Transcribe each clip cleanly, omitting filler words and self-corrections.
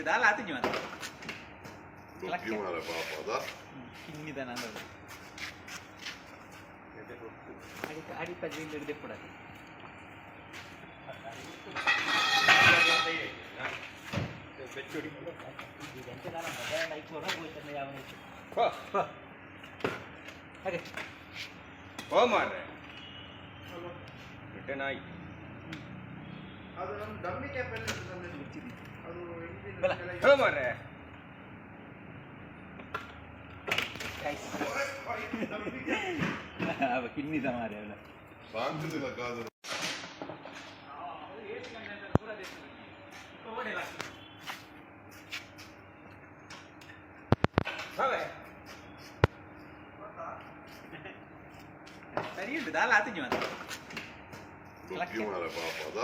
ಉಂಡು ದಾಲ ಆತಿಂಜಿ ಮಾತ್ರ. ಲೊಕ್ಕಿ ಮಾರೆ ಪಾಪ ಅದ. ಕಿನ್ನಿದ ನಾನು ಅಡಿತ ಅಡಿತ ಜಿಲ್ಲೆ ದೆಪ್ಪುಡ. ಹಾಗೆ. ಹೋ ಮಾರ್ರೆ, ರಿಟರ್ನ್ ಆಯಿ. ಅದು ನಮ್ಮ ಡಮ್ಮಿ ಕ್ಯಾಪ್ ಅಲ್ಲಿ ತಂದಿದ್ದು. ಅದು ಹಿಂದಿನ ಬಲ. ಕೆಳಗೆ. ಹೋ ಮಾರ್ರೆ. ಕಿನ್ನಿದ ಮಾರೆ ಅಲ್ಲ. ಸಾಂಕುದಿನ ಕಾದು. ಸರಿ ಉಂಟು ದಾಲ ಆತಿಂಜಿ ಮಾತ್ರ. ಲೊಕ್ಕಿ ಮಾರೆ ಪಾಪ ಅದ.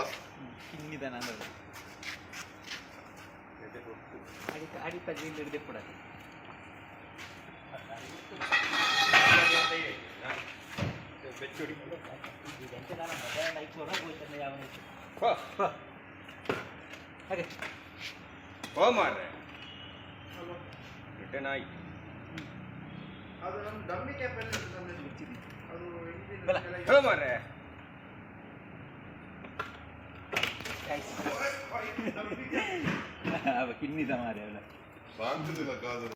ಕಿನ್ನಿದ ನಾನು ಅಡಿತ ಅಡಿತ ಜಿಲ್ಲೆ ದೆಪ್ಪುಡ. ಹಾಗೆ. ಹೋ ಮಾರ್ರೆ, ರಿಟರ್ನ್ ಆಯಿ. ಅದು ನಮ್ಮ ಡಮ್ಮಿ ಕ್ಯಾಪ್ ಅಲ್ಲಿ ತಂದಿದ್ದು. ಅದು ಹಿಂದಿನ ಬಲ. ಕೆಳಗೆ. ಹೋ ಮಾರ್ರೆ. ಕಿನ್ನಿದ ಮಾರೆ ಅಲ್ಲ. ಸಾಂಕುದಿನ ಕಾದು.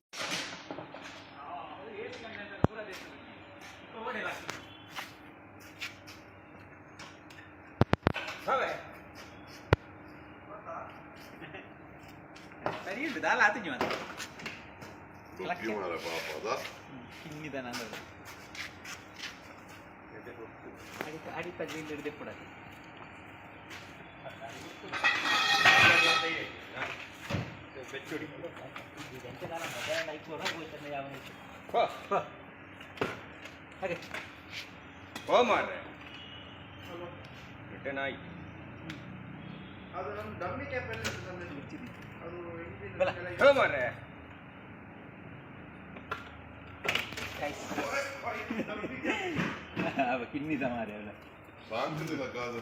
ಸರಿ ಉಂಟು ದಾಲ ಆತಿಂಜಿ ಮಾತ್ರ. ಲೊಕ್ಕಿ ಮಾರೆ ಪಾಪ ಅದ. ಕಿನ್ನಿದ ನಾನು ಅಡಿತ ಅಡಿತ ಜಿಲ್ಲೆ ದೆಪ್ಪುಡ. ಹಾಗೆ. ಹೋ ಮಾರ್ರೆ, ರಿಟರ್ನ್ ಆಯಿ. ಅದು ನಮ್ಮ ಡಮ್ಮಿ ಕ್ಯಾಪ್ ಅಲ್ಲಿ ತಂದಿದ್ದು. ಅದು ಹಿಂದಿನ ಬಲ. ಕೆಳಗೆ. ಹೋ ಮಾರ್ರೆ. ಕಿನ್ನಿದ ಮಾರೆ ಅಲ್ಲ. ಸಾಂಕುದಿನ ಕಾದು.